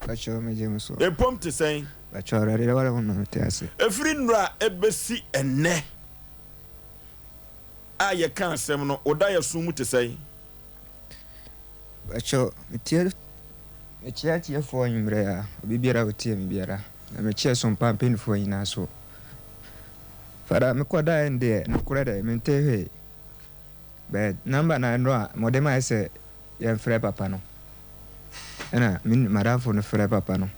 Pakyɛw megye mo so. Epom te sɛn? Pakyɛw Awurade dɛ wara ho na mete ase. Ɛfiri nnora ɛbɛsi ɛnnɛ a yɛka asɛm no, wo daeɛso mu te sɛn? Pakyɛw metie mekyia atiefoɔ anwummerɛ a, obi biara a ɔtie me biara, na mekyia Sompa mpaninfoɔ nyinaa so. Fada mekɔ daeɛ no deɛ nokorɛ dɛ mentee hwee. But number no a nnora mode mae sɛ yɛmfrɛ papa no, ɛna me madamfo no frɛ papa no.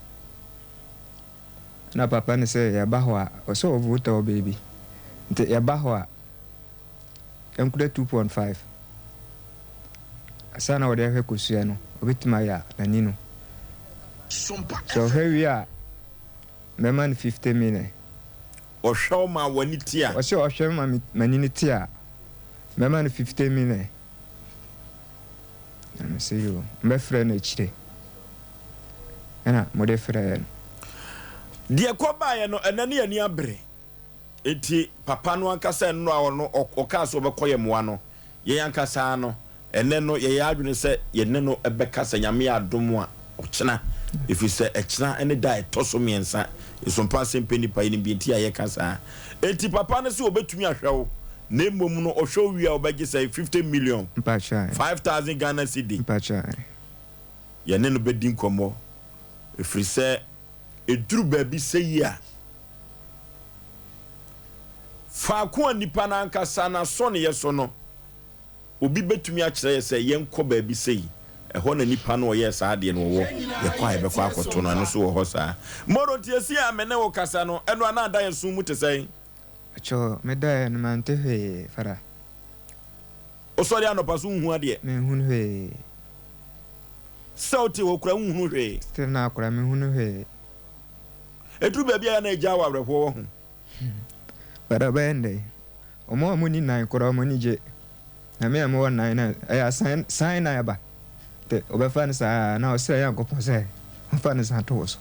Ɛna papa no sɛ yɛba hɔ a, ɔsɛ ɔwɔ Volta hɔ baabi. Nti yɛba hɔ a, yɛnkura 2.5. Ansa na wɔde ahwɛ kosua no, ɔbɛtumi ayɛ a n'ani no. Sɛ ɔhwɛ wie a, mɛma no 50 million. Ɔhwɛ wo ma w'ani te a. Ɔse ɔhwɛ me ma m'ani no te a, mɛma no 50 million. Na mese yoo, mɛfrɛ no akyire. Ɛna mode frɛɛ no. Deɛ ɛkɔbaeɛ no, ɛnɛ ne yɛn ani abere. Enti papa no ankasa nnora a ɔno ɔkaa sɛ ɔbɛkɔ yɛn mmoa no, yɛn ankasa no, ɛnnɛ no yɛyɛ adwene sɛ yɛne no bɛkasa, Nyame yɛ adom a, ɔkyena, ɛfiri sɛ ɛkyena ne da a ɛtɔ so mmiɛnsa. Yɛsompa asɛm pɛ nnipa, yɛnim deɛ nti a yɛka saa. Enti papa no se ɔbɛtumi ahwɛ wo, na mmom no ɔhwɛ wo wie a ɔbɛgye sɛn? 50 million, 5,000 Ghana cedi. Yɛne no bɛdi nkɔmmɔ, ɛfiri sɛ ɛduru baabi sɛyi a, Faako a nipa no ankasa n'asɔneɛ so no, obi bɛtumi akyerɛ yɛ sɛ yɛnkɔ baabi sei, ɛhɔ na nipa no ɔyɛɛ saa adeɛ no ɔwɔ, yɛkɔ a yɛbɛkɔ akɔto no, ɛno nso wɔ hɔ saa. Moro, nti ɛsi a me ne wo kasa no, ɛno a na ada yɛn som mu te sɛn? Pakyɛw, medaeɛ no mante hwee, Fada. Wosɔre anɔpa so wonhu adeɛ? Menhunu hwee. Sɛ wote hɔ koraa wonhunu hwee? Still now koraa menhunu hwee. Ɛduru baabi a ɛyɛ a na agyaa wo awerɛhoɔ wɔ ho. But ɔbɛyɛ no dɛn? Wɔn a wɔnni nan koraa wɔn ani gye. Na me a mewɔ nan no ɛyɛ a san san na ɛba. Nti wɔbɛfa no saa na ɔsrɛ Nyankopɔn sɛ ɔmfa ne nsa nto wo so.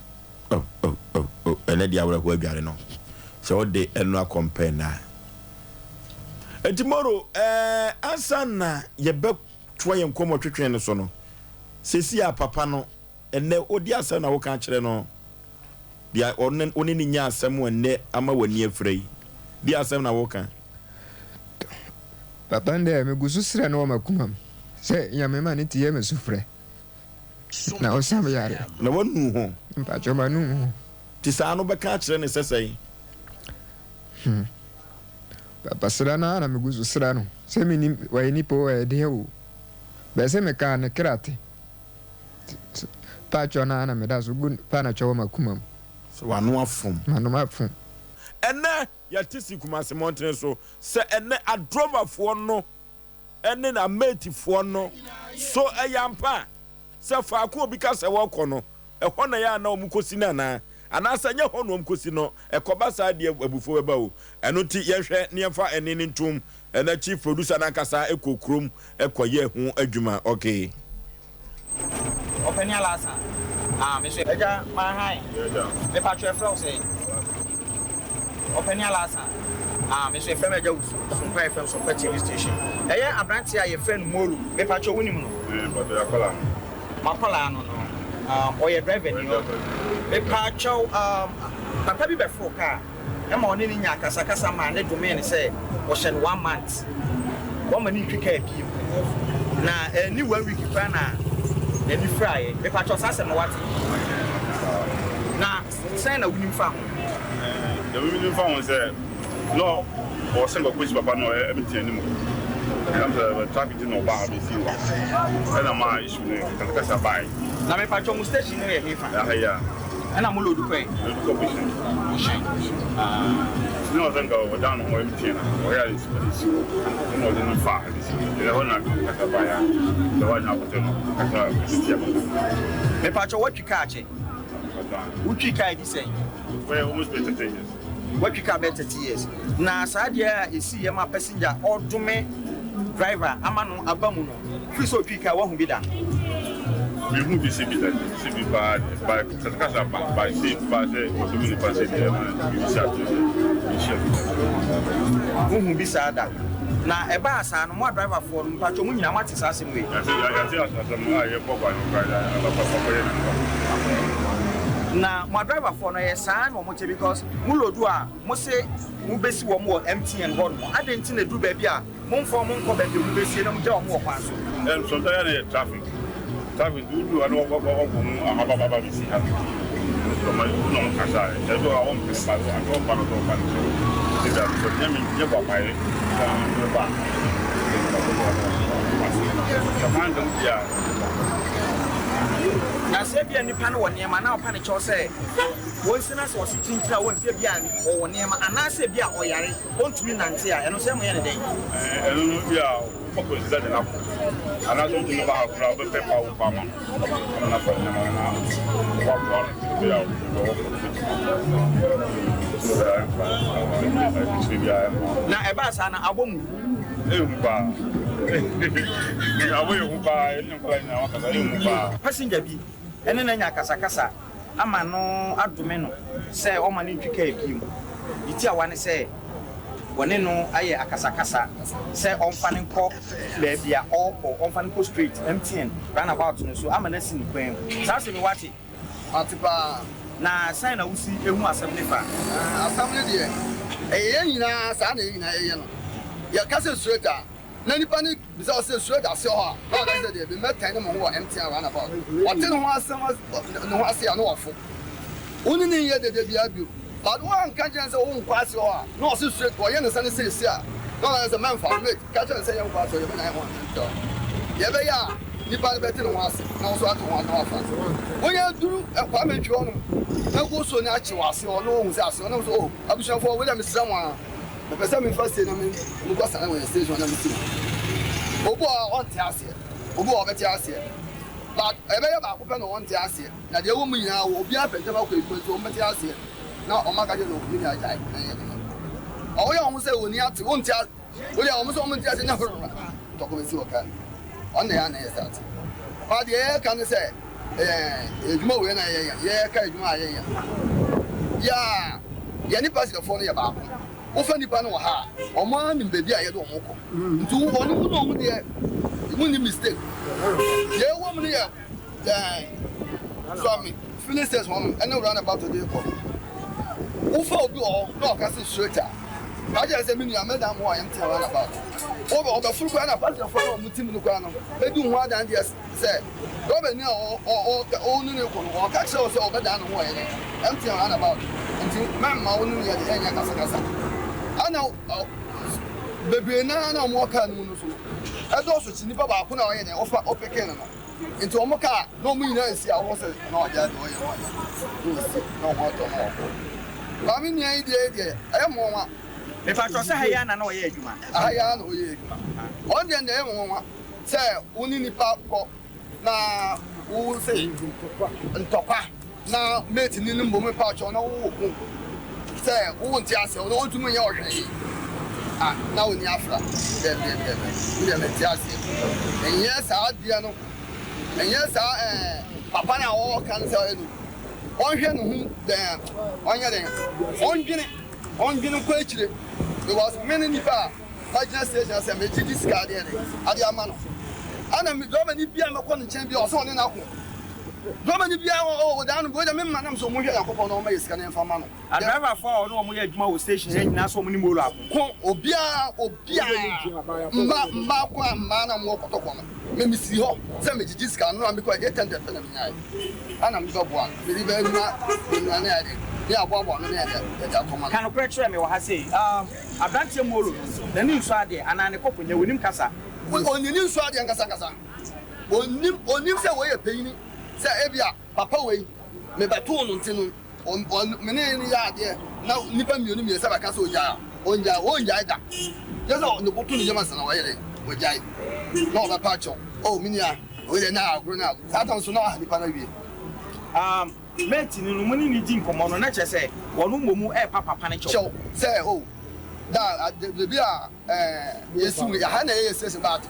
Oh oh oh oh ɛnɛ deɛ awerɛhoɔ adware no sɛ wode ɛno akɔmpɛɛ no a. Enti Moro eh ansa na yɛbɛtoa yɛn nkɔmmɔ twetwe no so no, seesei a papa no Ɛnnɛ, wode asɛm na woka kyerɛ no, deɛ ɔne wo ne no nya asɛm ɛnnɛ ama w'ani afira yi, deɛ asɛm na woka? Papa ndɛ megu so srɛ no wɔ m'akoma mu sɛ Nyame ma ne tie me sufrɛ na ɔsa me yare. Na wanu ho? Mpakyɛw manu me ho. Nti saa no wobɛka akyerɛ no sɛ sɛn? Hmm. Papa srɛ no ara na megu so srɛ no sɛ menim ɔyɛ nipa o ɔyɛ deɛ o bɛyɛ sɛ mekaa ne kra te. Paatwɔ no ara na meda so gu paanotwɔ wɔ m'akoma mu. Sɛ w'ano afom. M'ano afom. Ɛnnɛ yɛte si Kumasi mmɔntene so sɛ ɛnnɛ adrɔvafoɔ no ne Ameetifoɔ no so ɛyɛ ampa sɛ faako a obi ka sɛ wɔrekɔ no ɛhɔ na ɛyɛ a na wɔkɔsi no anaa? Anaasɛ ɛnyɛ hɔ na wɔkɔsi no? Ɛkɔba saa deɛ abufuo bɛba o. Ɛno nti yɛnhwɛ na yɛmfa ɛnne no ntom na chief producer no ankasa kɔɔ kurom kɔyɛɛ ho adwuma. Okay. Ɔpanin Alasa, ah me so agya my hi, me patro ɛfrɛ wo sɛn? Ɔpanin Alasa, ah me so ɛfrɛ me agya Wusu, Sompa FM, Sompa TV station. Ɛyɛ aberanteɛ a yɛfrɛ no Moro, me patro wonim no? Eh, patro yɛ akwadaa no. M'akwadaa no no, um, ɔyɛ driver ni ɔ. Me patro um, papa bi bɛforo kaa. Ɛma ɔne no nyaa akasakasa maa ne domee no sɛ ɔhyɛ no one month wɔma no ntwi kaa bio na ɛnni one week koraa na n'ani firaeɛ. Mepakyɛw saa asɛm no wate? Na sɛn na wonim fa ho? Deɛ menim fa ho sɛ na ɔwɔ sɛ nkɔkɔsi papa no ɛmete anim ɛnam sɛ traffic nti na ɔbaa ha bɛsi hɔ ɛna maa issue no kasakasa bae. Na mepakyɛw mo station no yɛ hefa? Ɛha yi a. Ɛna mo load kɔɛ? Load kɔ Bushen. Bushen. Ah. Ne ɔsɛ nka ɔdan ne ho MTN a ɔyɛ a ɛsi hɔ ɛna ɔde no fa ɛde si hɔ ɛna ɛhɔ na kasa ba ya sɛ wanya akɔtɛ no kasa ɛsi tia papa. Mepakyɛ watwi kaa kyɛ? Wotwi kaa di sɛn? Bɛyɛ almost bɛyɛ 30 years. Watwi kaa bɛyɛ 30 years. Na saa deɛ a ɛsi yɛ ma passenger ɔdome driver ama no aba mu no. Firi sɛ otwii kaa, woahu bi da? Menhu bi sɛ bi da, sɛ bi paa deɛ, ba sɛ kasa ba, ba sɛ paa sɛ ɔdom nipa sɛ deɛ ɛma biribi sɛ ato deɛ, menhyia bi da. Wonhu bi saa da. Na ɛbaa saa no, mo adriverfoɔ no, mpakyɛw mo nyinaa moate saa asɛm wei? Yɛate, yɛate asɛm no a yɛbɔ ba no koraa, papa yɛ ne no. Na mo adriverfoɔ no ɛyɛ saa na wɔn te because mo load a mo se mo bɛsi wɔn wɔ MTN hɔ nom adɛn nti na ɛduru baabi a mo mfa wɔn nkɔ baabi a wɔn bɛsie na mo gya wɔn wɔ kwan so. Ɛm sometimes ɛyɛ na yɛ traffic traffic nti woduru hɔ na wɔbɔ wɔbɔ mu ahaba ba ba bɛsi ha no nti ɔma na wɔn kasa ɛbi wɔ hɔ a wɔn mpene ba ade wɔn ba no sɛ wɔba no sɛ ɛbi a sɛ nyɛ me nyɛ bɔ apaeɛ na mɛba a kwan dɛm deɛ a. Na sɛ ebia nipa no wɔ nneɛma na ɔpa ne kyɛw sɛ wɔnsi na sɛ ɔse kyinkyin a wɔnsi ebia ɔwɔ nneɛma anaasɛ ebia ɔyare ɔntumi nnante a ɛno nso ɛmo yɛ no dɛn? Ɛno no ebia wobɛkɔ sisa de no akɔ anaasɛ wode no ba ha koraa wobɛpɛ pa wo pa ama no ama no afa nneɛma no na woaboa no sɛ ɛbɛyɛ a ɔwɔ kɔ no bɛtumi sɛ ɛmfa akyire biara ɛmmoa. Na ɛbaa saa no abɔ mu hu? Ɛyɛ hu paa. Abɔ yɛ hu paa. Nkwadaa nyinaa wɔkasa ɛyɛ hu paa. Passenger bi ne no anya akasakasa ama no adome no sɛ ɔmma no ntwi kaa bio. Ne tiawa ne sɛ wɔne no ayɛ akasakasa sɛ ɔmfa no nkɔ baabi a ɔrekɔ, ɔmfa no nkɔ straight MTN runabout no so ama no asi ne kwan mu. Saa asɛm yi woate? Mate paa. Na sɛn na wusi hu asɛm no fa? Asɛm no deɛ, ɛyɛ yɛn nyinaa saa na yɛn nyinaa yɛyɛ no. Yɛka sɛ straight a, na nipa no bisa wo sɛ straight aseɛ hɔ a, na waka sɛ deɛ mɛtɛn ne mo ho wɔ MTN runabout. Ɔte ne ho asɛm ne ho ase a na wafo. Wo ne no nyɛ dede biara bio. But woanka nkyerɛ no sɛ wonkɔ aseɛ hɔ a, na ɔse straight, ɔyɛ ne nsa no seesei a, na waka sɛ mɛmfa, mate, ka kyerɛ no sɛ yɛnkɔ aseɛ hɔ, yɛbɛnya yɛn ho asɛm. Deɛ ɛbɛyɛ a nipa no bɛte ne ho ase na wo nso ate wo ho ase na wafa. Wonya duru Kwame Ntwi hɔ nom na go-slow no akye wɔ aseɛ hɔ na wahu sɛ aseɛ hɔ na wo sɛ oh abusuafoɔ wei deɛ mesrɛ mo ara mepɛ sɛ mefa sei na mekɔ sane wɔ yɛn station na mesi hɔ. Obi wɔ hɔ a ɔnte aseɛ, obi wɔ hɔ a ɔbɛte aseɛ but ɛbɛyɛ baako pɛ na ɔnte aseɛ. Na deɛ ɛwɔ mu nyinaa wɔ obiara pɛ ntɛm akɔ adwuma nti wɔn bɛte aseɛ na wɔn aka kyerɛ no me nua gyae na yɛ ne yɛ ɔyɛ wɔn sɛ wɔn ni ate wɔn nte ase wɔn deɛ wɔn sɛ wɔn nte ase na hurra ntɔkwa bɛsi wɔ kaa no wɔn na yɛ ana yɛ sɛ ate ba deɛ yɛka ne sɛ ɛɛ adwuma wei na yɛyɛ yɛka adwuma a yɛyɛ yɛ a yɛne pasitafoɔ no yɛ baako wofa nipa no wɔ ha a wɔn ara nim baabi a yɛde wɔn kɔ nti wɔn mu na wɔn deɛ wɔn ni mistake deɛ ɛwɔ mu no yɛ Dɛn? Suame, filling station hɔ nom ɛne round about de kɔ no, wofa obi wɔ hɔ na ɔka se straight a, ka kyerɛ no sɛ me nua mɛdan mo a yɛnte round about. Wobɛ ɔbɛforo koraa na passengerfoɔ no a wɔn te mu no koraa no bɛdi ho adandeɛ sɛ driver ni a ɔne no rekɔ no ɔka kyerɛ wo sɛ ɔbɛdan ne ho wɔ yɛn MTN round about nti mɛmma wo ne no yɛ de ɛnyɛ kasakasa. Ɛna bebree naa na wɔn wɔ kaa no mu no so no ɛdɔɔso kye nipa baako na ɔyɛ dɛn ɔfa ɔpeke no no. Nti wɔn kaa na wɔn nyinaa nsi a wɔn sɛ na ɔgya deɛ ɔyɛ na ɔyɛ na ɔsi na wɔn atɔ na ɔkɔ. Maame nua yi deɛ deɛ ɛyɛ mmoa. Mepakyɛw sɛ ha yi ara na na ɔyɛ adwuma? Aha yi ara na ɔyɛ adwuma. Ɔno deɛ deɛ ɛyɛ nwanwa sɛ wo ne nipa kɔ na wo se ntɔkwa na mate ni no mmom mepakyɛw na wo ko sɛ wo nte aseɛ na ɔntumi nyɛ ɔhwee a na wo ni afra. Dɛbi dɛbi dɛbi me deɛ mente aseɛ. Ɛnyɛ saa adeɛ no ɛnyɛ saa ɛɛ papa no a ɔka no sɛ ɔyɛ no ɔnhwɛ ne ho dɛn ɔnyɛ dɛn ɔndwene ɔndwene nkɔ akyire because me ne nipa a magyina station sɛ megyegye sika adeɛ de ade ama no ɛna me driver ni bia mɛkɔ ne nkyɛn bia ɔsɛ ɔne no ako driver ni bia ɔdaa no bia me ma nam sɛ ɔmo hwɛ Nyankopɔn na ɔma yɛ sika na yɛmfa ma no. Adriverfoɔ a ɔne wɔn yɛ adwuma wɔ station ha nyinaa sɛ wɔn ne Molo ako. Ko obiara obiara mma mmaa ko a mmaa na wɔn kɔtɔkɔ no me me si hɔ sɛ megyegye sika no na mekɔ 800 pɛ na menyae ɛna me bɛboa no mede bɛ nua nua ne ayɛ de ne aboaboa no ne ayɛ de yɛde akɔma no. Ka nokorɛ kyerɛ me wɔ ha sei, um, aberanteɛ Molo no, n'ani nsɔ adeɛ anaa ne kɔkɔ nyɛ, ɔnim kasa? Ɔnni nsɔ adeɛ ankasa ankasa. Ɔnnim, ɔnnim sɛ wei yɛ panyini, sɛ ebia papa wei, mebɛtoo no nti no, ɔn, ɔn, me ne no yɛ adeɛ na nnipa mmienu mmiɛnsa bɛka sɛ ɔgyae a, ɔngyae, ɔngyae da. Kyerɛ sɛ ne bo to ne yam ansa na wayɛ dɛn? Wagyae. Na ɔbɛpa akyɛw. Oh, me nua, wei deɛ na agorɔ na agorɔ. Saa tam nso na waha nipa no awie. Um, mate no no, mo ne no di nkɔmmɔ no, na kyerɛ sɛ wɔn mmom repa papa no kyɛw. Kyɛw sɛ, oh, da, baabi a ɛɛ yɛsi mu ha na yɛyɛ station but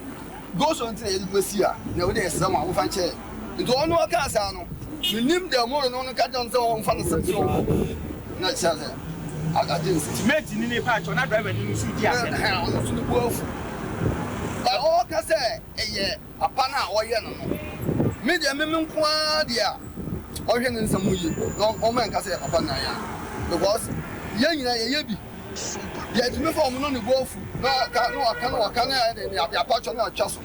go so nti na yɛde mo asi ha na wode yɛsrɛ mo a momfa nkyɛ yɛn nti ɔno ɔkaa saa no menim deɛ moro no no ka kyerɛ no sɛ ɔmfa no sɛm so na kyerɛ sɛ agye nsi. Mate ni ne pa kyɛw na driver ni no nso di asɛm. Ɔno nso ne bo afu but ɔka sɛ ɛyɛ papa no a ɔyɛ no no me deɛ me me nko ara deɛ a. ɔnhwɛ ne nsɛm ho yie na ɔmma ɛnka sɛ yɛ papa no na ayɛ a because yɛn nyinaa yɛyɛ bi. Yɛtumi fa wɔn no ne bo afu na ɔka na ɔka na ɔka na yɛayɛ dɛn yɛapa kyɛw na yɛatwa so.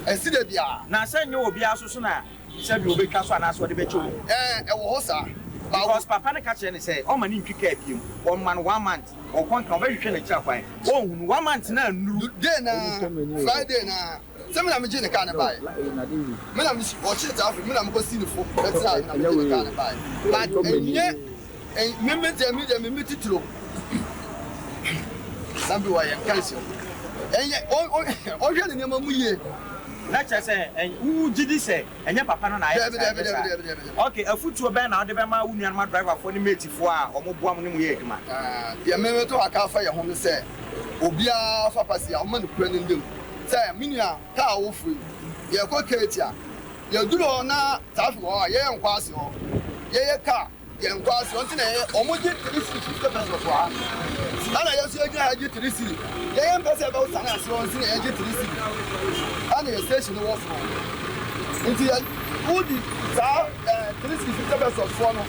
Ɛnsi da biara. Na sɛ nyɛ obiara nso so na sɛbi obetwa so anaasɛ ɔde bɛkyɛ obi. Ɛɛ ɛwɔ hɔ saa. Because papa no ka kyerɛ no sɛ ɔmma no ntwi kaa biom, ɔmma no one month, ɔkɔ nka ɔbɛhwehwɛ no akyiri akwan, ɔnhu no, one month no annuru. Day no ara, Friday no ara, sɛ me na megyee ne kaa no baeɛ. Me na mesi, ɔkyee traffic, me na mekɔsii no fo bɛtenaa na megyee ne kaa no baeɛ. But ɛnyɛ. Me me deɛ me deɛ me me titiro na bi wɔ yɛn nka nsi ɛnyɛ ɔhwɛ ne nneɛma mu yie. Na kyerɛ sɛ wo gye di sɛ ɛnyɛ papa no na ayɛ saa ɛnyɛ saa? Ok afutuo bɛn na wode bɛma wo nuanom adriverfoɔ ne matefoɔ a wɔn boa mo ne mo yɛ adwuma? Deɛ me meto aka afa yɛn ho ne sɛ obiara fa pasi a ɔma no kura ne nda mu sɛ me nua kaa a woforo yi yɛkɔ Ketia yɛduru hɔ na traffic wɔ hɔ a yɛyɛ nkɔ ase hɔ yɛyɛ kaa Yɛn nkɔ ase ɔnti na yɛyɛ ɔmo gye 3 cedi 50 pesos wɔ ha ɛna yɛn nso yɛgyina ha gye 3 cedi yɛn yɛn mpɛ sɛ yɛbɛwo sane ase ɔnti na yɛgye 3 cedi ɛna yɛ station no wɔ soro nti yɛ wodi saa ɛɛ 3 cedi 50 pesos foɔ no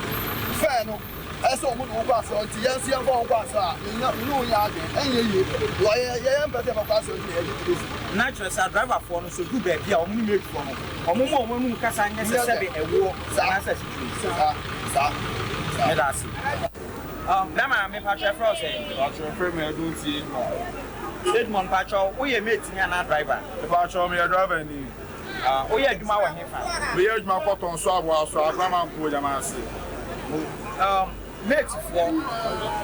fɛɛ no ɛsɛ ɔmo de wo kɔ ase ɔnti yɛn nso yɛn fa wɔn kɔ ase a yɛn nya ne wɔn nyɛ adwene ɛnyɛ yie wɔ yɛ yɛn mpɛ sɛ yɛbɛkɔ ase ɔnti na yɛgye 3 cedi. Na kyerɛ sɛ adriverfoɔ no nso duru baabi a wɔn ne matefoɔ no wɔn ma wɔn anum kasa nyɛ sɛ sɛbe ɛwoɔ anaasɛ asikyire. Saa, saa, saa. Meda ase. Um, bɛma me patrɔ ɛfrɛ wo sɛn? Patrɔ ɛfrɛ me Adunti Edmond. Edmond patrɔ, woyɛ mate ni anaa driver? Patrɔ meyɛ driver ni. Ah, woyɛ adwuma wɔ hefa? Meyɛ adwuma kɔ Tɔnso Aboaso, Akraman Kuo Gyamase. Um, mate foɔ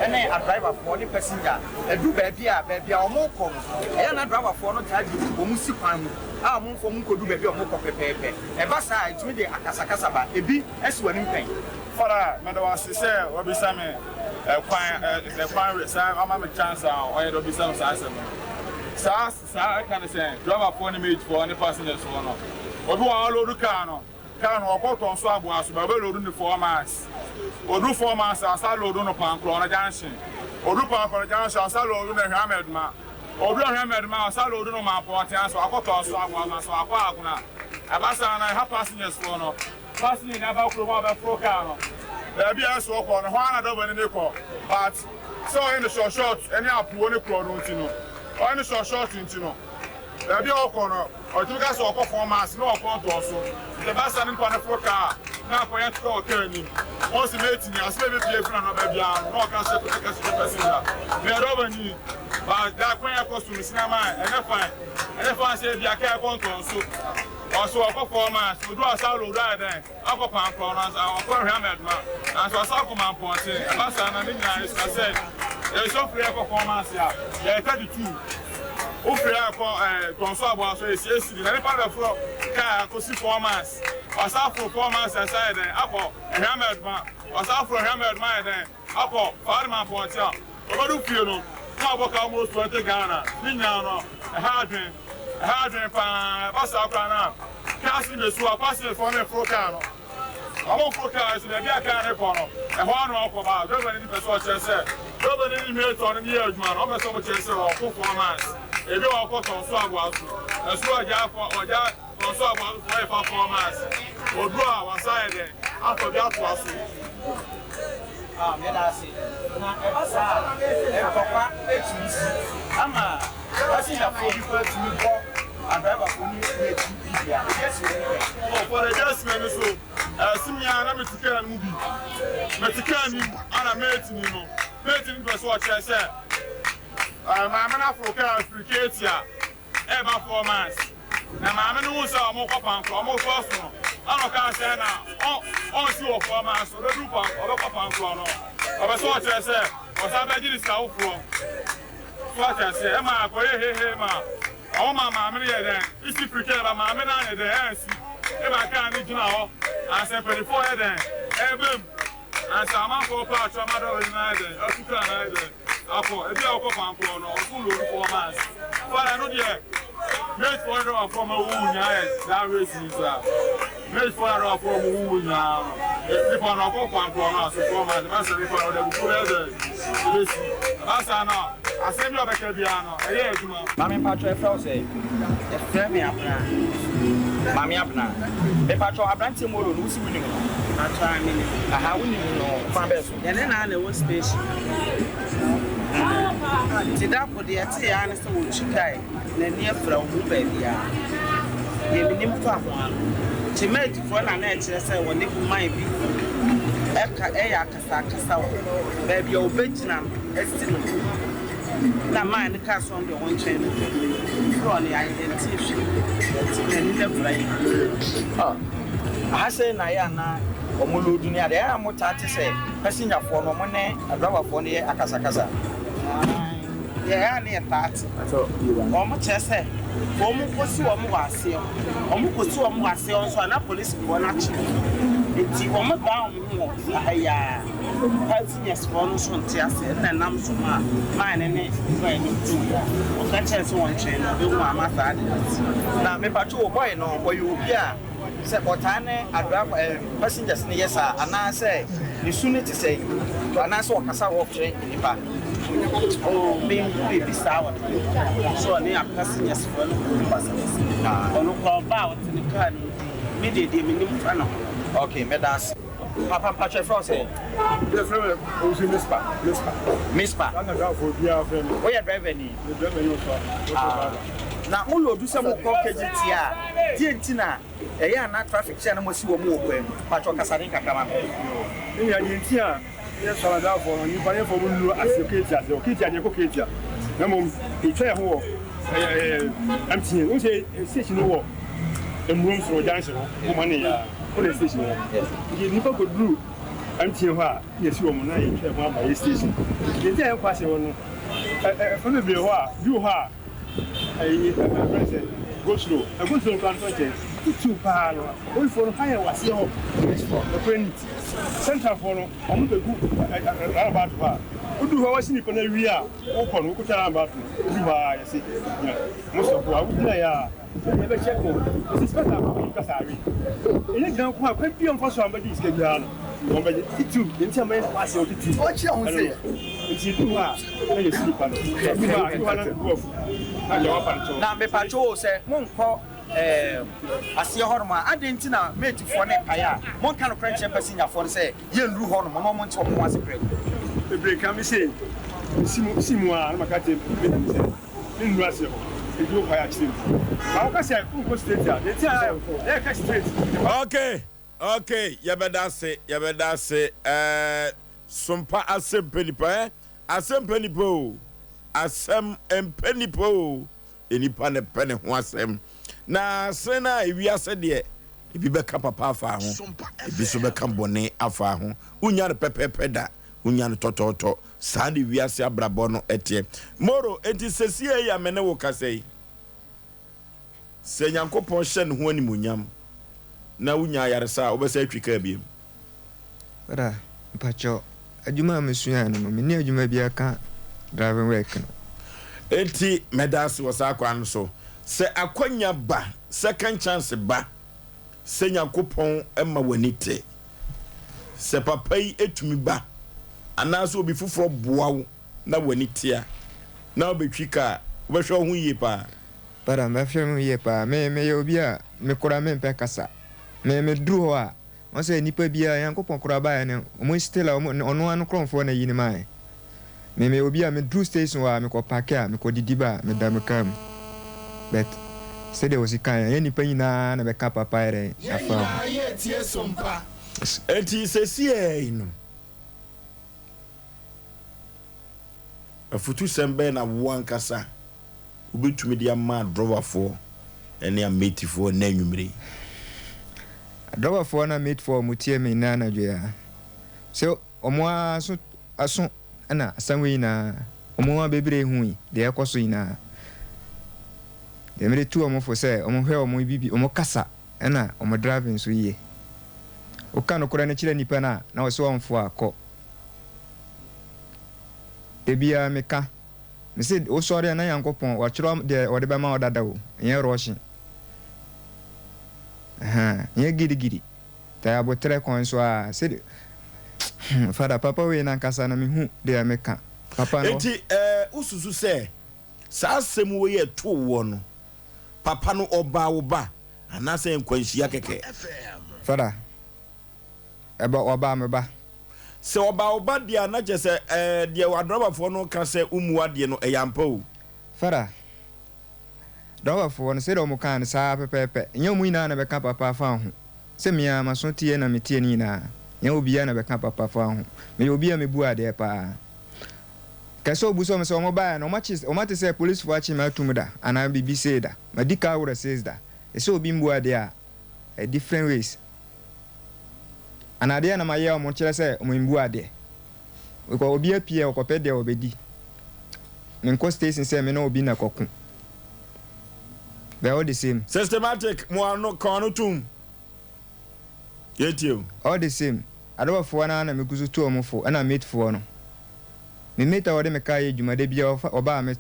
ɛne adriver foɔ ne passenger ɛduru baabi a baabi a wɔn rekɔ no, ɛyɛ na driver foɔ no taa di wɔn si kwan mu a wɔn mfa wɔn nkɔdu baabi a wɔn rekɔ pɛpɛɛpɛ. Ɛba saa a, etumi de akasakasa ba. Ebi asi w'anim pɛn? Father, meda wo ase sɛ wabisa me kwan kwan saa wama me chance a ɔyɛ dɛ ɔbisa me saa asɛm no. Saa saa ɛka ne sɛn driver foɔ ne mate foɔ ne passengers foɔ no. Obi wɔ hɔ ɔload car no, car no ɔkɔ tɔn so aboa so but ɔbɛ load no 4 miles. Odu 4 miles a ɔsa load no Pankorɔ no junction. Odu Pankorɔ no junction ɔsa load no Hwamɛduma. Odu Hwamɛduma ɔsa load no Mampɔnten ase wakɔ tɔn so aboa so ase wakɔ Agona. Ɛba saa na ɛha passengers foɔ no. Passenger ni aba kurom a ɔbɛforo car no. Baabi a ɛsɛ ɔkɔ no, hɔ ara na driver no ne kɔ. But sɛ ɔyɛ no short short ɛne apoɔ ne korɔ no nti no, ɔyɛ no short short nti no, baabi a ɔkɔ no, ɔtumi ka sɛ ɔkɔ 4 miles na ɔkɔ ntɔn so. Nti ɛba saa no nipa no foro car na akɔyɛ ntɔkwa wɔ car anim. Wɔn si mate ni asɛm a ebepie firi n'ano aba biara no, na ɔka sɛ ɛka sɛ passenger. Meyɛ driver ni, but da kwan a ɛkɔ so no, sinama ɛnyɛ fine. Ɛnyɛ fine sɛ ebi a car ɛkɔ ntɔn so. Ɔso ɔkɔ 4 miles, odu asa load ayɛ dɛn akɔ Pankorɔ no ansa ɔkɔ Hwamɛdoma nanso ɔsa akɔ Mampɔnten. Ɛba saa na ne nyinaa ɛsua sɛ yɛsɔ firi ɛkɔ 4 miles a yɛyɛ 32 wofiri ɛkɔ ɛɛ Tɔnso Aboa so yɛsiesie na nipa bɛforo kaa akɔsi 4 miles ɔsa aforo 4 miles ɛsa yɛ dɛn akɔ Hwamɛdoma ɔsa aforo Hwamɛdoma yɛ dɛn akɔ Faade Mampɔnten a ɔbɛdu fie no na ɔbɔ ka almost 20 Ghana. Ne nyinaa no ɛha adwene, ɛha adwene paa. Ɛba saa koraa na kaa si bɛsu a passengers foɔ no foro kaa no ɔmo foro kaa so baabi a kaa no kɔ no ɛhɔ ano ɔkɔ ba driver no ni pɛ sɛ ɔkyerɛ sɛ driver no ni mate ɔno ne yɛ adwuma no ɔpɛ sɛ ɔmo kyerɛ sɛ ɔkɔ 4 miles ebi a ɔkɔ tɔn so aboa so ɛso ɔgya afɔ ɔgya tɔn so aboa so ɔyɛ fa 4 miles odu a wasa yɛ dɛn afɔ bi atoa so. Ah, meda ase. Na ɛba saa a, ntɔkwa etumi si ama passengerfoɔ bi koraa tumi bɔ adriverfoɔ ne mate bi dua. Ebi asi w'anim pɛn? Oh, for the adjustment no so ɛsi mi a na mi ti kaa no mu bi mɛ ti kaa nim ana mate ni no mate ni pɛ sɛ ɔkyerɛ sɛ maame no aforo kaa firi Keeti a ɛɛba 4 miles na maame no hu sɛ ɔmo kɔ Pankorɔ ɔmo kɔ so no ɛna ɔkaa sɛ na ɔnsi wɔ 4 miles ɔbɛduru pan ɔbɛkɔ Pankorɔ no ɔbɛ sɛ ɔkyerɛ sɛ ɔsan bɛgye ne sika foforɔ so akyerɛ sɛ ɛma akɔyɛ hehe ma ɔmo ma maame no yɛ dɛn isi firi kaa ba maame no anyɛ dɛn ɛnsi ɛma kaa no gyina hɔ ansa mpanimfoɔ yɛ dɛn ɛbɛm ansa amanfoɔ pa atwa ma dɔwɔ nyinaa yɛ dɛn atu kaa no ayɛ dɛn akɔ ebi a ɔkɔ Pankorɔ no ɔso load 4 miles fara no deɛ mate foɔ no dɔwɔfoɔ ma wuwu nyinaa yɛ that race ni saa mate foɔ no dɔwɔfoɔ ma wuwu nyinaa no nipa no ɔkɔ Pankorɔ no aso 4 miles ɛbɛsɛ nipa no ɔde abufuo bɛyɛ dɛn ebesi ɛbasa no asɛm bi a ɔbɛka biara no ɛyɛ adwuma. Maame mpatwɔ, ɛfrɛ wo sɛ? Ɛfrɛ me Abena. Maame Abena, mepakyɛw abranteɛ Moro no wosi wonim no? Mpakyɛw ae menim no. Aha wonim no kwan bɛn so? Yɛne no ara na ɛwɔ station nti da ko deɛ ɛteeɛ ara ne sɛ wɔtwi kae n'ani afira ɔhu baabiara. Deɛ menim fa ho ara no Kyemaatifoɔ na na ɛkyerɛ sɛ wɔne woman bi ɛka ɛyɛ akasakasa wɔ baabi a ɔbɛgyina no asi no na man no kaa sɛ ɔno deɛ ɔntwɛn no pɛ firi ɔno yɛ yɛntee hwee nti n'ani no afira yie. Ah aha sei na yɛ a na ɔmo loodu ne adeɛ ɛyɛ a mo taa te sɛ passengerfoɔ no ɔmo ne adriverfoɔ no yɛ akasakasa. Ae yɛ a na yɛ taa te ɔmo kyerɛ sɛ ɔmo kɔsi ɔmo wɔ aseɛ ɔmo kɔsi ɔmo wɔ aseɛ hɔ nso a na polisifoɔ no akye ɔmo nti ɔmo dan ɔmo ho wɔ aha yi ara. Passengers foɔ no nso nte aseɛ ɛna ɛnam so maa man no ne boy no tuiɛ a ɔka kyerɛɛ sɛ wɔntwɛn no ɔbɛhu ama saa ade no asi. Na mepatwo o boy no ɔyɛ obi a sɛ ɔtaa ne adriver ɛɛ passengers no yɛ saa anaa sɛ ne su no te sɛn anaa sɛ ɔkasa rough kyerɛ nnipa. Oh menhu biribi saa wɔ ne ho sɛ ɔne passengers foɔ no kɔdi basabasa ɔno koraa ɔba a ɔte ne car no mu dinn me deɛ deɛ menim fa ne ho no. Ok mɛda ase. Papa mpakyɛ yɛfrɛ wo sɛn? Yɛfrɛ me Owusu Mispa, Mispa. Mispa. Saa na driverfoɔ biara frɛ me. Woyɛ driver ni? Meyɛ driver ni wɔ so a, Ah. Na mo loadu sɛ mo kɔ KGT a, deɛ nti na ɛyɛ a na traffic kyɛ na mo asi wɔn wɔ kwan mu? Mpakyɛ kasa den kakra ma me. Me nua deɛ nti a yɛ so a driverfoɔ no nnipa yɛmfa wɔn nnuru aseɛ KGT aseɛ, KGT adeɛ kɔ KGT a, na mmom yɛtwa yɛn ho wɔ ɛɛ MTN, wohu sɛ station no wɔ Mmurom soro junction hɔ, mo ma ne yɛ a. Hɔ na station wɔ. Nti nnipa kɔduru MTN hɔ a, na yɛsi wɔn na yɛtwa ho aba yɛ station. Deɛ nti a yɛnkɔ aseɛ hɔ no, ɛfa bebree hɔ a, bi wɔ hɔ a, ɛyi, ɛfrɛ sɛ go slow. Na go slow no koraa no nkyɛn, titiriw paa no, apolisifoɔ no ha yɛ wɔ aseɛ hɔ. Nokorɛ ni, Centralfoɔ no, wɔn bɛgu roundabout hɔ a, woduru hɔ a wɔasi nnipa no awie a, wokɔ no, wokɔtwa roundabout no, woduru hɔ a, yɛse gyina. Mo sɔfo a, wogyinaeɛ a, Sɛdeɛ ɛbɛhyɛ ko, ɛsɛ sɛ sɛ akɔm kasa awe. Ɛnyɛ gyina nko a, kwan biara mfa so a wɔbɛgye sika biara no, wɔbɛgye. Titiriw, deɛ nti a mɛyɛ no ase wɔ titiriw ɛno no. Nti ɛduru hɔ a, na yɛsi nipa no. Ɛduru hɔ a, ɛduru hɔ a na bo afu, na deɛ wapa no kyɛw. Na mepatwo o, sɛ monkɔ ɛɛm aseɛ hɔnom a, adɛn nti na matefoɔ no repae a monka nokorɛ nkyerɛ pasinyafoɔ no sɛ yɛnnuru hɔnom na wɔnte wɔn ho ase prɛko? Bebree ka me sei, mesi mu, si mu ara na maka akyerɛ mate no sɛ. Ne nnuru aseɛ hɔ nti wo kwae akyerɛ mu na wo ka sɛ wo nkɔ straight a deɛ nti a yɛ ka straight. Okay okay yɛbɛda ase yɛbɛda ase ɛɛ sompa asɛm pɛ nipa ɛ asɛm pɛ nipa o asɛm mpɛ nipa o nipa na pɛ ne ho asɛm na sene na ewiase deɛ ebi bɛka papa afa ho ebi so bɛka bɔne afa ho wonya no pɛpɛpɛ da wonya no tɔtɔtɔ Saa na wiase abrabɔ no teɛ. Moro, enti sesiei a me ne wo kasa yi, sɛ Nyankopɔn hyɛ ne ho animuonyam na wunya ayaresa a, wobɛsan atwi kaa biom? Brother, mpakyɛw, adwuma a mesuae no no, menni adwuma biara ka driving work no. Enti mɛda ase wɔ saa kwan no so. Sɛ akwanya ba, second chance ba, sɛ Nyankopɔn ma w'ani te, sɛ papa yi tumi ba anaasɛ obi foforɔ boa wo na w'ani te a, na wobɛtwi ka a, wobɛhwɛ wo ho yie paa. Brother, mɛhwɛ me ho yie paa. Me, meyɛ obi a me koraa mempɛ kasa. Me, meduru hɔ a, wɔn sɛ nipa biara, Nyankopɔn koraa baeɛ no, wɔn still a, wɔn, ɔno ara no korɔmfoɔ na ayi no maeɛ. Me meyɛ obi a me duru station hɔ a me kɔ parke a me kɔ didi ba a me da me car mu but sɛdeɛ wɔsi kaeɛ ɛnyɛ nipa nyinaa na bɛka papa yɛ dɛn Yɛn afa ho. nyinaa yɛretie som pa. Enti sesiei no, afutusɛm bɛn na wo ankasa wobɛtumi de ama adrɔbafoɔ ne ametifoɔ nnɛ anwummere yi? Adrɔbafoɔ ne ametifoɔ a wɔtie me nnɛ anadwo yi ara, sɛ Wɔn ara nso aso na asɛm wei nyinaa, wɔn ara bebree hui deɛ ɛrekɔ so nyinaa. Deɛ mede tu wɔn fo sɛ wɔnhwɛ wɔn bibi, wɔn kasa ɛna wɔn driving nso yie. Woka nokorɛ no kyerɛ nipa no a, na ɔse ɔmfo a, kɔ. Da biara meka, mese wosɔre a na Nyankopɔn watwerɛ deɛ ɔde bɛma wo dada o, ɛnyɛ rushing. Ɛhaa, ɛnyɛ gidigidi. Taa aboterɛ kwan so aa sɛdeɛ hmm father papa wei nankasa no mehu deɛ meka papa no. Enti eh wo susu sɛ saa asɛm wei a ɛtoo woɔ no papa no ɔbaa wo ba? anaasɛ nkwanhyia kɛkɛ? Fada, ɛba ɔbaa me ba. Sɛ ɔbaa wo ba deɛ a, na kyerɛ sɛ ɛɛ deɛ adrɔbafoɔ no ka sɛ wommu adeɛ no, ɛyɛ ampa o. Fada, drɔbafoɔ no, sɛdeɛ wɔkaa no saa ara pɛpɛɛpɛ. Ɛnyɛ wɔn nyinaa na ɛbɛka papa afa wo ho. Sɛ me ara m'aso teɛ na meteɛ ne nyinaa. Ɛnyɛ obiara na ɛbɛka papa fa wo ho. Meyɛ obi a mebu adeɛ paa. Kɛ sɛ obu sɛ wɔn sɛ wɔn baeɛ no, wɔakye, wɔate sɛ polisifoɔ akye me atum da anaa biribi sei da. Madi ka aworɔ sees da. Ɛsɛ obi mbu adeɛ a, ɛyɛ different ways. Anaa adeɛ na mayɛ a wɔn kyerɛ sɛ wɔn mbu adeɛ. Because obi apue a ɔkɔpɛ deɛ ɔbɛdi. Menkɔ station sɛ me ne obi na kɔko. But all the same. Systematic, mo ano, ka w'ano tom. Yɛntie o. All the same, adɔbafoɔ no ara na megu so tu wɔn fo, ɛna mate foɔ no. Me mate a ɔde me car yɛ adwuma, da biara ɔfa, ɔba a, me,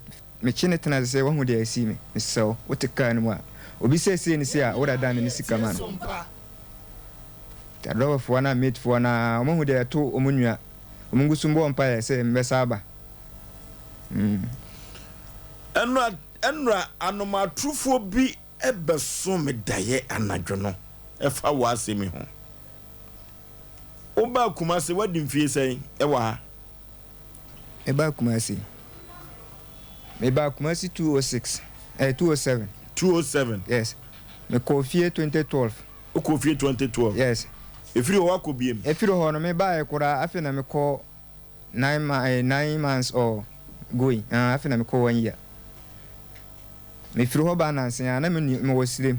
mekye no tena ase sɛ, wahu deɛ asi me, mesrɛ wo, wote car no mu a, obi sɛ sei ne sei a, woda dane ne sika ma no. Nti adɔbafoɔ no a mate foɔ no ara, wɔahu deɛ ɛto wɔn nua, wɔn gu so bɔ mpaeɛ sɛ mebɛsa aba. Mm. Ɛnora, ɛnora anomatorofoɔ bi bɛso me daeɛ anadwo no ɛfa w'asɛm yi ho. Wobaa Kumasi, woadi mfie sɛn wɔ ha? Mebaa Kumasi, mebaa Kumasi 206, eh, 207. 207? Yes. Mekɔɔ fie 2012. Wokɔɔ fie 2012? Yes. Ɛfiri hɔ woakɔ biem? Ɛfiri hɔ no, mebaeɛ koraa, afei na mekɔ nine ma eh, nine months or going, ah, afei na mekɔ one year. Mefiri hɔ baa nansa yi ara, na menni, mewɔ Sirem.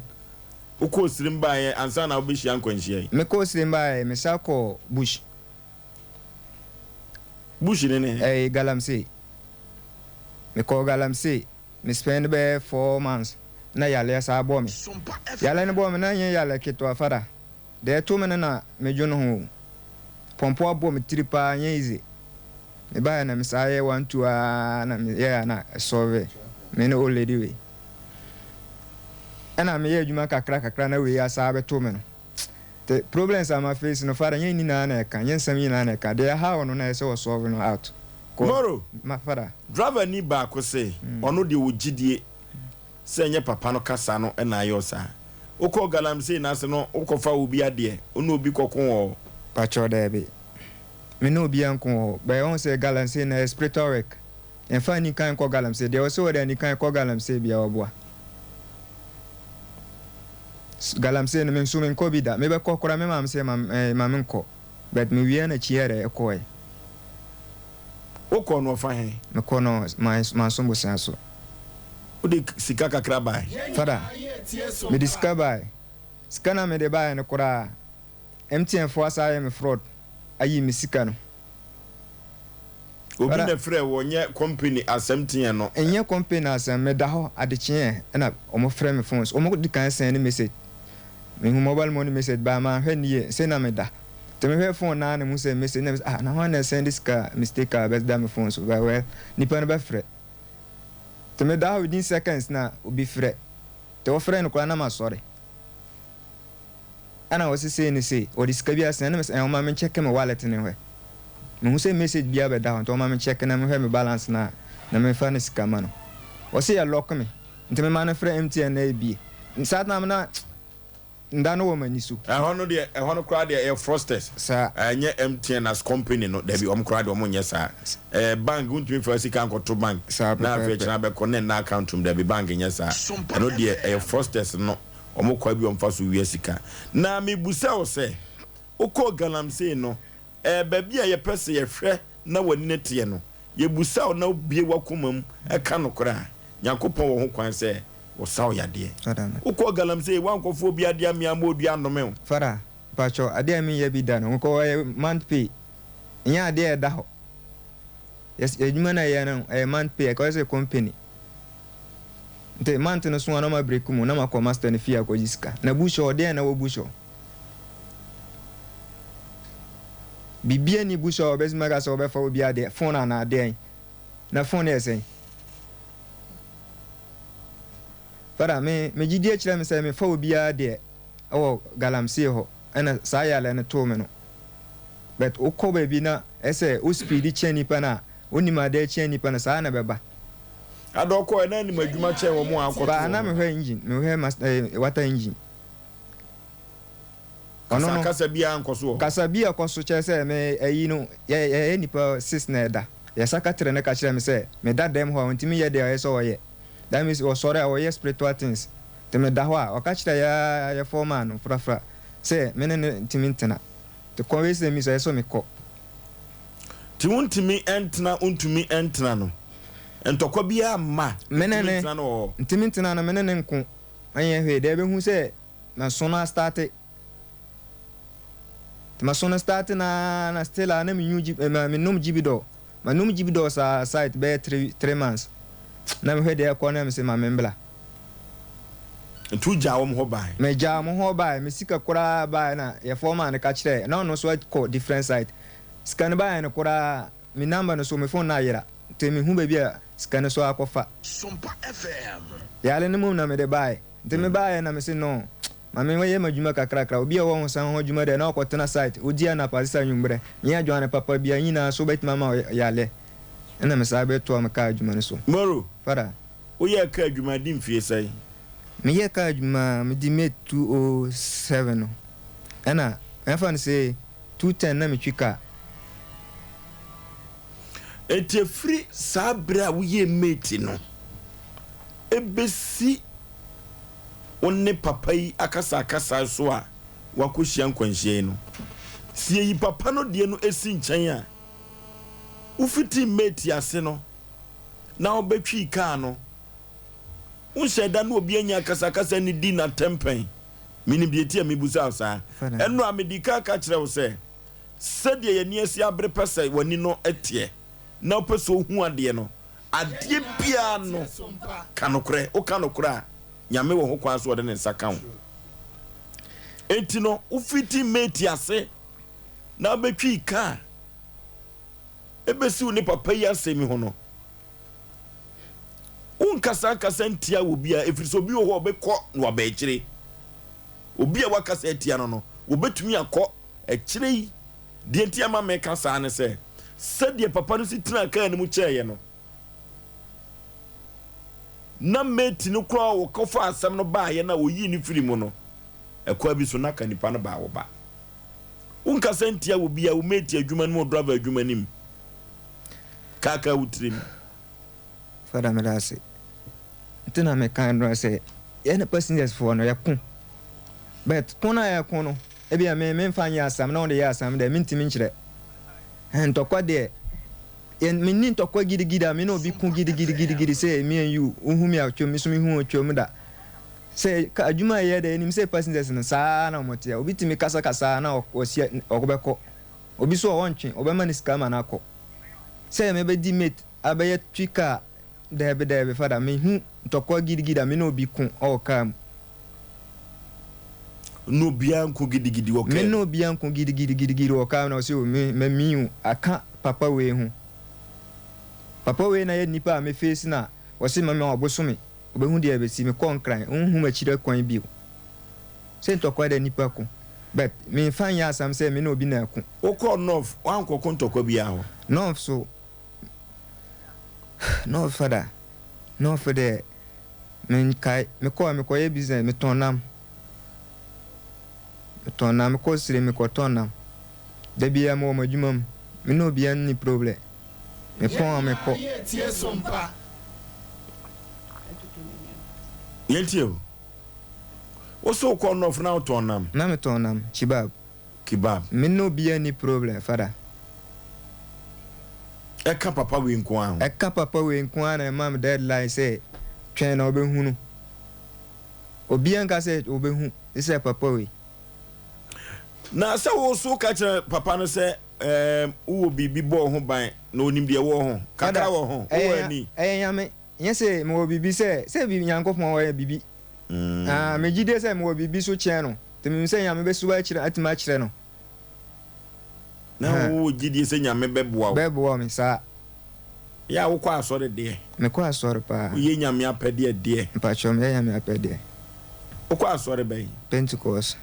Wokɔɔ Sirem baeɛ ansa na wobɛhyia nkwanhyia yi? Mekɔɔ Sirem baeɛ, mesan kɔɔ Bush. Bush no ne he? Ɛyɛ Galamsey. Mekɔɔ Galamsey, me spend bɛyɛ 4 months na yareɛ saa bɔɔ me. Yareɛ no bɔɔ me na ɛnyɛ yareɛ ketewa, Father. Deɛ ɛtoo me no na medwene ho o. Pɔmpɔ abɔ me tiri paa ɛnyɛ easy. Me baeɛ na me saa yɛ one two aa na me yɛɛ a na ɛsɔlve me ne old lady wei. Ɛna me yɛ adwuma kakra kakra na wei asaa abɛto me no. Te problems a ma face no father nyɛ nyinaa na ɛka nyɛ nsɛm nyinaa na ɛka. Deɛ ɛhaw no na ɛsɛ wɔ solve no out. Kɔ Moro, ma father. Driver ni baako se ɔno deɛ ɔwɔ gyidie sɛ ɛnyɛ papa no kasa no na ayɛ wo saa. Wokɔɔ galamsey no ase no wokɔfaa obi adeɛ, wo ne obi kɔko wɔ hɔ? Pakyɛw daabi. Me ne obiara nko wɔ hɔ. But woahu sɛ galamsey no ɛyɛ spiritual work. Yɛmfa anikan nkɔ galamsey. Deɛ ɔse ɔde anikan kɔ galamsey biara ɔboa. Galamsey no me nso menkɔ bi da. Mebɛkɔ koraa me maame sɛ ma menkɔ. But mewie na akyi yɛ dɛ ɛkɔɛ. Wokɔɔ no ɔfa he? Mekɔɔ no Manso Bosea so. Wode sika kakra bae? Fada, mede sika bae. Sika no a mede baeɛ no koraa, MTN foɔ asan ayɛ me fraud ayi me sika no. Obi na frɛɛ wo, nyɛ company asɛm teɛ no? Ɛnyɛ company asɛm, meda hɔ adekyeɛ na wɔfrɛ me phone so. Wɔdi kan sɛne message. Mehu mobile money message but manhwɛ no yie, sei na meda. Nti mehwɛɛ phone no ara na mehu sɛ message na mese ah na hwan na ɛsɛnde sika mistake a bɛda me phone so but well nipa no bɛfrɛ. Nti meda hɔ within seconds na obi frɛ. Nti wɔfrɛɛ no koraa na masɔre. Ɛna ɔse sei ne sei, ɔde sika bi asɛn na mese ɛn ɔma me nkyɛke me wallet no nhwɛ. Mehu sɛ message bi abɛda hɔ nti ɔma me nkyɛke na mehwɛ me balance no a na memfa ne sika ma no. Ɔse yɛ lock me. Nti mema no frɛ MTN na ebie. Saa time na nda no wɔ m'ani so. Ɛhɔ no deɛ, ɛhɔ no koraa deɛ ɛyɛ fraudsters. Saa. Ɛnyɛ MTN as company no, dabi, wɔn koraa deɛ wɔn nyɛ saa. Ɛɛ bank, wontumi fa sika nkɔto bank. Saa Na afei pɛpɛɛpɛ. kyena bɛkɔ na ɛnna account mu, dabi, bank nyɛ saa. Ɛno deɛ ɛyɛ fraudsters no, wɔn kwan bi a wɔfa so wia sika. Na mebusa wo sɛ, wokɔɔ Galamsey no, Ɛɛ, baabi a yɛpɛ sɛ yɛhwɛ na w'ani no teɛ no, yɛbusa wo na wobue w'akoma mu ka nokorɛ a, Nyankopɔn wɔ ho kwan sɛ ɔsa wo yadeɛ. Wokɔɔ Galamsey, woankɔfa obi adeɛ ammea amma odua annome wo. Fada, mpakyɛw, adeɛ a menyɛ bi da no, mekɔ ɛyɛ month pay, ɛnyɛ adeɛ a ɛda hɔ. Yes, adwuma no a yɛyɛ no, ɛyɛ month pay, ɛkɔyɛ sɛ company. Nti month no so a na ma break mu, na makɔ master no fie akɔgye sika. Na bush hɔ, deɛn na ɛwɔ bush hɔ? Biribiara nni bush hɔ a wɔbɛtumi aka sɛ wɔbɛfa obi adeɛ, phone anaa deɛn. Na phone yɛ sɛn? Fada, me, me gyidie kyerɛ me sɛ mefa obiara deɛ ɛwɔ galamsey hɔ ɛna saa yareɛ no too me no. But wokɔ baabi na ɛsɛ wo speed kyɛn nipa no a, wonim adeɛ kyɛn nipa no, saa na ɛbɛba. Ada ɔkɔɛ na anim adwuma kyɛn wɔn a akɔto Ba, na wɔn. mehwɛ engine, mehwɛ mas, eh, water engine. Ɔno no. Kasa biara nkɔ so wɔ hɔ. Kasa bi a ɛkɔ so kyerɛ sɛ me ayi no yɛ yɛyɛ nnipa sis na ɛda. Yɛsa ka kyerɛ no ka kyerɛ me sɛ meda dɛm hɔ a ɔntumi nyɛ deɛ ɔyɛ sɛ ɔyɛ. That means ɔsɔre a ɔyɛ spiritual things. Nti meda hɔ a ɔka kyerɛ yɛ ara yɛ foreman no frafra sɛ me ne no ntumi ntena. Nti kɔ wei sɛ mi sɛ ɛyɛ sɛ mekɔ. Nti wontumi ntena wontumi ntena no ntɔkwa biara mma Me ne ntumi ne ntena no wɔ hɔ. ntumi ntena no me ne no nko nyɛ hwee deɛ ɛbɛhu sɛ maso no astarte. Nti maso no starte no ara na still a na menyu gyi eh, menom gyibidɔ. Manom gyibidɔ saa site bɛyɛ 3 months na mehwɛ deɛ ɛkɔ na mese ma membla. Nti wogyaa wɔn hɔ bae. Megyaa wɔn hɔ bae, me sika koraa bae na yɛ foreman no ka kyerɛɛ na ɔno nso akɔ different site. Sika no baeɛ no koraa me number no so me phone no ayera nti menhu baabi a sika no so akɔfa. Yare no mmom na mede bae. Nti me baeɛ na mese no ma me yɛ m'adwuma kakrakra. Obi a ɔwɔ ho san ho adwuma deɛ na ɔkɔtena site, ɔdi anapa sesa anwummerɛ, nyɛ aduane papa bia nyinaa so bɛtumi ama wo yale. Ɛna me saa bɛtoa me car adwuma no so. Moro, Father. woyɛɛ car adwuma di mfie sɛn? Meyɛɛ car adwuma medi May 2007 no ɛna mɛfa no sɛ 2010 na metwi car. Enti ɛfiri saa berɛ a woyɛɛ mate no ɛbɛsi wo ne papa yi akasakasa so a woakɔhyia nkwanhyia yi no, sɛ yɛyi papa no deɛ no si nkyɛn a, wofitii mate ase no na wobɛtwii kaa no, wonhyɛɛ da ne obi anya akasakasa ne di n'atɛm pɛn. Menim deɛ ɛti a mebusa wo saa. Ɛno a medi kan ka kyerɛ wo sɛ, sɛdeɛ yɛn ani asi abere pɛ sɛ w'ani no teɛ na wopɛ sɛ ohu adeɛ no, adeɛ biara no, ka nokorɛ. Woka nokorɛ a, Nyame wɔ ho kwan sɛ ɔde ne nsa ka wo. Enti no, wofiti mate ase na wobɛtwii kaa ɛbɛsi wo ne papa yi asɛm yi ho no, wonkasa nkasa ntia wɔ biara, ɛfiri sɛ obi wɔ hɔ a ɔbɛkɔ na waba akyire. Obi a wakasa atia no no, wɔbɛtumi akɔ akyire yi. Deɛ nti ama meka saa ne sɛ, sɛdeɛ papa no si tenaa kaa no mu kyɛeɛ no, na mate no koraa a wɔkɔfa asɛm no baeɛ no a wɔyii no firi mu no, ɛkwan bi so na ka nipa no baa wo ba. Wonkasa ntia wɔ biara, wo mate adwuma no mu, wo driver adwuma no mu. Kaakaa wo tirim. Father meda ase. Nti na meka nnora sɛ yɛne passengers foɔ no yɛko. But ko no a yɛko no, ebia me memfa nyɛ asɛm na wɔde yɛ asɛm deɛ mentumi nkyerɛ. Ntɔkwa deɛ, yɛn menni ntɔkwa gidigidi a me ne obi ko gidigidigidigidi sɛ me and you, wohu me a twam, me nso mehu wo twam da. Sɛ ka adwuma a yɛyɛ deɛ yɛnim sɛ passengers no saa na wɔteɛ. Obi tumi kasakasa na ɔsi ɔbɛkɔ. Obi nso a ɔntwe, ɔbɛma no sika ama no akɔ. Sɛ mebɛdi mate abɛyɛ twi car daabi daabi father mehu ntɔkwa gidigidi a me ne obi ko wɔ car mu. Ne obiara nko gidigidi wɔ Me car ne mu. obiara nko gidigidi gidigidi wɔ car mu na ɔse o me mami o aka papa wei ho. Papa wei na yɛ nipa a me face no a ɔse mami ɔbosome ɔbɛhu deɛ ɛbɛsi mekɔ Nkran ɔnhu m'akyiri kwan bio. Sɛ ntɔkwa deɛ nipa ko but menfa nyɛ asɛm sɛ me ne obi na ɛko. Wokɔɔ North woankɔko ntɔkwa biara hɔ? North so North father North deɛ menkae mekɔɔ mekɔyɛ business metɔn nam metɔn nam mekɔ sire mekɔtɔn nam da biara mewɔ m'adwuma mu me ne obiara nni problem mepɔn a mekɔ. Yɛntie o. Wo so wokɔɔ North na wotɔn nam? Na metɔn nam, kebab. Kebab. Me ne obiara nni problem father. Ɛka papa wei nko ara ho. Ɛka papa wei nko ara na ɛma me deadline sɛ twɛn na wobɛhunu. Obiara nka sɛ wobɛhu gye sɛ papa wei. Na sɛ wo so woka kyerɛ papa no sɛ ɛɛm wowɔ biribi bɔ wo ho ban na onim deɛ ɛwɔ ho, kakra Father, wɔ ho, wowɔ ɛyɛ ani. ɛyɛ Nyame, nyɛ sɛ mewɔ biribi sɛ, sɛ bi Nyankopɔn ɔyɛ biribi. Ah, megye die sɛ mewɔ biribi so kyɛn no, nti menim sɛ Nyame bɛsu akyerɛ, atumi akyerɛ no. Na wowɔ gyidie sɛ Nyame bɛboa wo. Bɛboa me saa. Yɛ a wokɔ asɔre deɛ? Mekɔ asɔre paa. Woyɛ Nyame apɛdeɛ deɛ? Mpakyɛw, meyɛ Nyame apɛdeɛ. Wokɔ asɔre bɛn? Pentecost.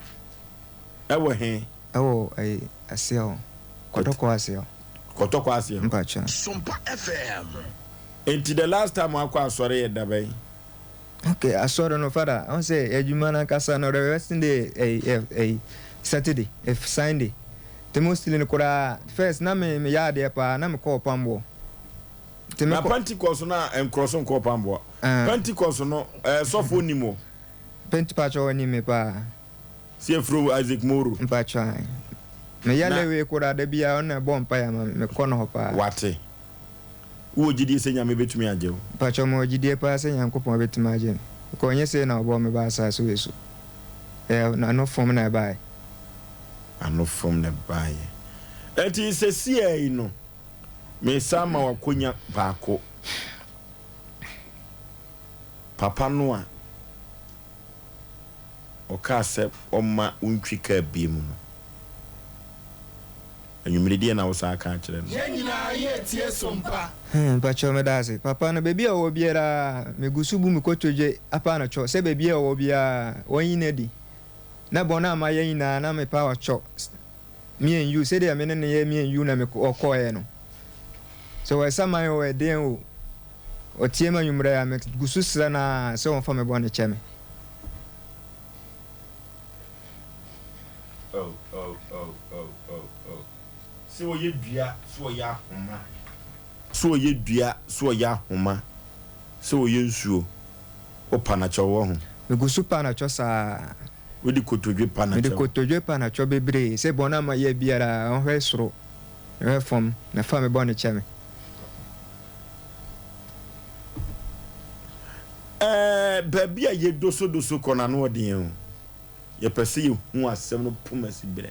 Ɛwɔ he? Ɛwɔ ɛyi aseɛ hɔ. Kɔtɔkɔ aseɛ hɔ. Kɔtɔkɔ aseɛ hɔ. Mpakyɛw. Sompa FM. Enti the last time wakɔ asɔre yɛ da bɛn? Ok, asɔre no fada, ɔn sɛ adwuma no ankasa no reverse de ɛyi ɛyi. Saturday, Sunday. Nti mostly no koraa first na me meyɛ adeɛ paa na mekɔ ɔpamboɔ. Nti Na mekɔ. Pentecost no a nkorɔ so nkɔ ɔpamboɔ. Ah. Pentecost no ɛɛ sɔfoɔ nim wo. Pent pakyɛ ɔnim me paa. Sɛ yɛfrɛ wo Isaac Moro. Mpakyɛ ae. Meyɛ Na. lewe koraa da biara ɔno na ɛbɔ mpaeɛ ama me mekɔ no hɔ paa. Wate. Wowɔ gyidie sɛ Nyame bɛtumi agye wo? Mpakyɛw mewɔ gyidie paa sɛ Nyankopɔn bɛtumi agye me, because ɔnyɛ sei na ɔbɔɔ me baa asaase wei so. Ɛyɛ ano fam na ɛbaeɛ. Ano fam na ɛbaeɛ. Ɛnti sesiei no, mesan ma wo akonya baako. Papa no a ɔkaa sɛ ɔmma wontwi kaa biom no, anwummere deɛn na wosan ka akyerɛ no? Yɛn nyinaa yɛ tie som pa. Hmm mpakyɛw meda ase papa no baabi a ɔwɔ biara megu so bu me kotodwe apa anɔkyɔ sɛ baabi a ɔwɔ biara wɔnyi no adi na bɔne a mayɛ nyinaa na mepa ɔkyɔ me and you sɛdeɛ me ne no yɛ me and you na me ɔkɔɔɛ no sɛ ɔyɛ saman o ɛdeɛn o ɔtie me anwummerɛ a megu so srɛ no ara sɛ ɔmfa me bɔne kyɛ me. Oh oh oh oh oh oh Sɛ ɔyɛ dua, sɛ ɔyɛ ahoma. Sɛ ɔyɛ dua, sɛ ɔyɛ ahoma, sɛ ɔyɛ nsuo, wo pa no kyɛw wɔ ho. Megu so pa no kyɔ saa. Wode kotodwe pa no Mede kyɛw. kotodwe pa no kyɔ bebree sɛ bɔne a mayɛ biara ɔnhwɛ soro, nhwɛ fam na fa me bɔne kyɛ me. Ɛɛ baabi a yɛdosodoso kɔ no ano ɔden o. Yɛpɛ sɛ yɛhu asɛm no poma si berɛ.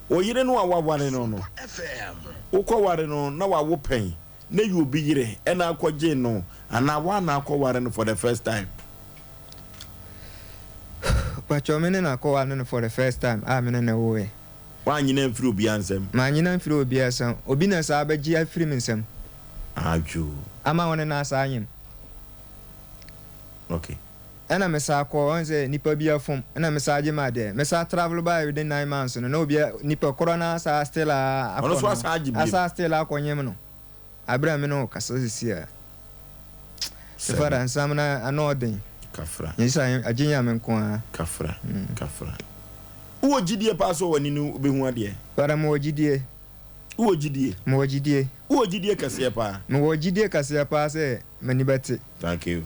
Wo yere no a woaware no no, wokɔware no na wawo pɛn na ɛyɛ obi yere ɛna akɔgye no anaa woa na akɔware no for the first time? Pakyɛw me ne no akɔware no for the first time a me ne no woeɛ. Woanyina amfiri obiara nsam? Manyina amfiri obiara nsam. Obi na saa bɛgye afiri me nsam. Adwo. Ama wo ne no asaa anyem. Okay. Ɛna me saa kɔɔ, ɔhu sɛ nipa bi afom, ɛna me saa gye m'adeɛ. Me saa travel baeɛ within 9 months no, na obi a, nipa korɔ no ara saa still ara Ɔno akɔ nso no, asan agye biom. asaa still akɔ nyem no. Aberɛ a me ne wo kasa sisi a. Me Sɛbi. father, nsam no ano ɔden. Kafra. Nyɛ sɛ agye Nyame nko ara. Kafra, kafra. Wowɔ gyidie paa sɛ w'ani no bɛhu adeɛ? Father, mewɔ gyidie. Wowɔ gyidie? Mewɔ gyidie. Wowɔ gyidie kɛseɛ paa? Mewɔ gyidie kɛseɛ paa sɛ m'ani bɛte. Thank you.